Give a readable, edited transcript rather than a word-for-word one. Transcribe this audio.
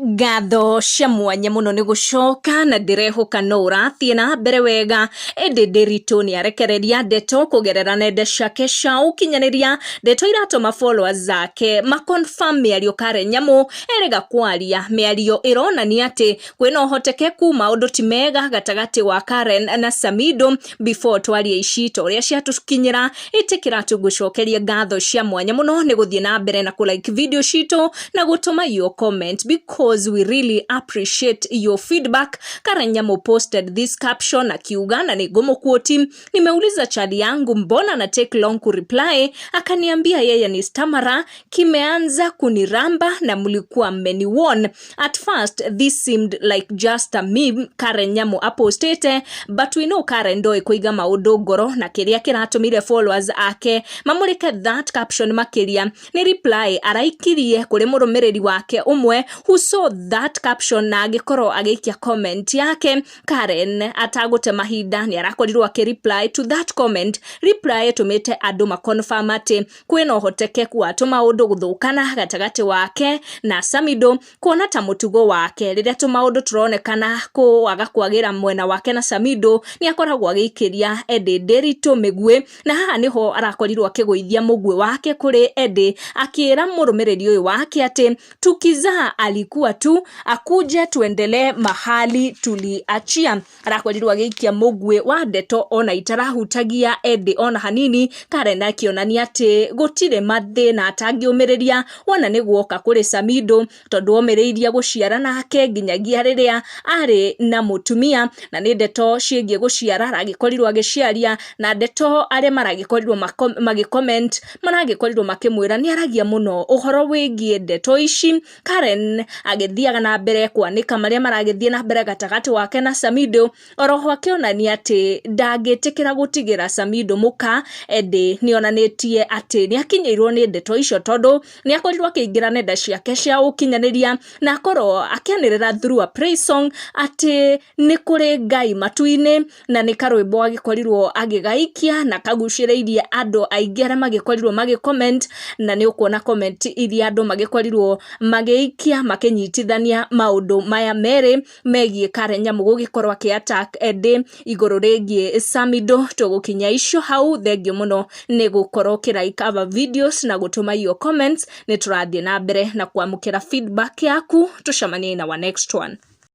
Ngatho cia mwanya mũno nĩ gũcoka na ndĩrehoka no ũrathiĩ na mbere wega. Ĩndĩ Ndĩritũ nĩ arekereria ndeto kũgerera nenda ciake cia ũkinyanĩria, ndeto iratũma followers ake ma confirm mĩario Karen Nyamu erĩga kwaria, mĩario ĩronania atĩ kwĩna ũhotekeku maũndũ ti mega gatagatĩ wa Karen na Samido. Before twarie ici ta ũrĩa ciatũkinyĩra, ĩtĩkĩra tũgũcokerie ngatho cia mwanya mũno nĩ gũthiĩ na mbere na kũ like video citũ na gũtũma your comment because we really appreciate your feedback. Karen Nyamu posted this caption akiuga, na nĩ ngũmũquote, "Nimeuliza chali yangu mbona na take long ku reply, akaniambia yeye ni stammerer, kimeanza kuniramba na mlikuwa mmeniwarn." At first this seemed like just a meme Karen Nyamu apostĩte, but we know Karen ndoĩ kũiga maũndũ ngoro, na kĩrĩa kĩratũmire followers ake mamũrĩke that caption makĩria nĩ reply araikirie kũrĩ mũrũmĩrĩri wake ũmwe who saw that caption na agĩkorwo agĩikia comment yake. Karen atagũte mahinda nĩ arakorirwo akĩ reply to that comment, reply ĩtũmĩte andũ maconfirm atĩ kwĩna ũhotekeku wa tũmaũndũ gũthũkana gatagatĩ wake na Samido, kuona ta mũtugo wake rĩrĩa tũmaũndũ tũronekana kwaga kwagĩra mwena wake na Samido, nĩ akoragwo agĩikĩria Eddie Ndiritu mĩguĩ. Na haha nĩho arakorirwo akĩgũithia mũguĩ wake kũrĩ Eddie, akĩra mũrũmĩrĩri ũyũ wake atĩ tukizaa alikuwa tu akuje tuendelee mahali tuliachia. Arakorirwo agĩikia mũguĩ wa ndeto ona itarahutagia Eddie ona hanini, Karen akĩonania atĩ gũtirĩ mathĩna atangĩũmĩrĩria wona nĩ guoka kũrĩ Samido, tondũ omĩrĩirie gũciara nake nginyagia rĩrĩa arĩ na mũtumia. Na nĩ ndeto ciĩgiĩ gũciara aragĩkorirwo agĩciaria, na ndeto arĩa maragĩkorirwo magĩcomment maragĩkorirwo makĩmwĩra nĩ aragia mũno ũhoro wĩgiĩ ndeto ici. Karen agĩthiaga na mbere kwanĩka marĩa maragĩthiĩ na mbere gatagatĩ wake na Samido, oroho akĩonania atĩ ndangĩtĩkĩra gũtigĩra Samido mũka. Ĩndĩ nĩ onanĩtie atĩ nĩ akinyĩirwo nĩ ndeto icio, tondũ nĩ akorirwo akĩingĩra nenda ciake cia ũkinyanĩria na akorwo akĩanĩrĩra through a praise song atĩ nĩ kũrĩ Ngai matu-inĩ, na nĩ karwĩmbo agĩkorirwo agĩgaikia na kagucĩrĩirie andũ aingĩ arĩa magĩkorirwo magĩ comment. Na nĩ ũkuona comment iria andũ magĩkorirwo magĩikia makĩnyitithania maũndũ maya merĩ megiĩ Karen Nyamu gũgĩkorwo akĩ attack Eddie igũrũ rĩgiĩ Samido. Tũgũkinya icio hau. Thengiũ mũno nĩ gũkorwo ũkĩ-like our videos na gũtũma your comments. Nĩ tũrathiĩ na mbere na kwamũkĩra feedback yaku. Tũcemanie na our next one.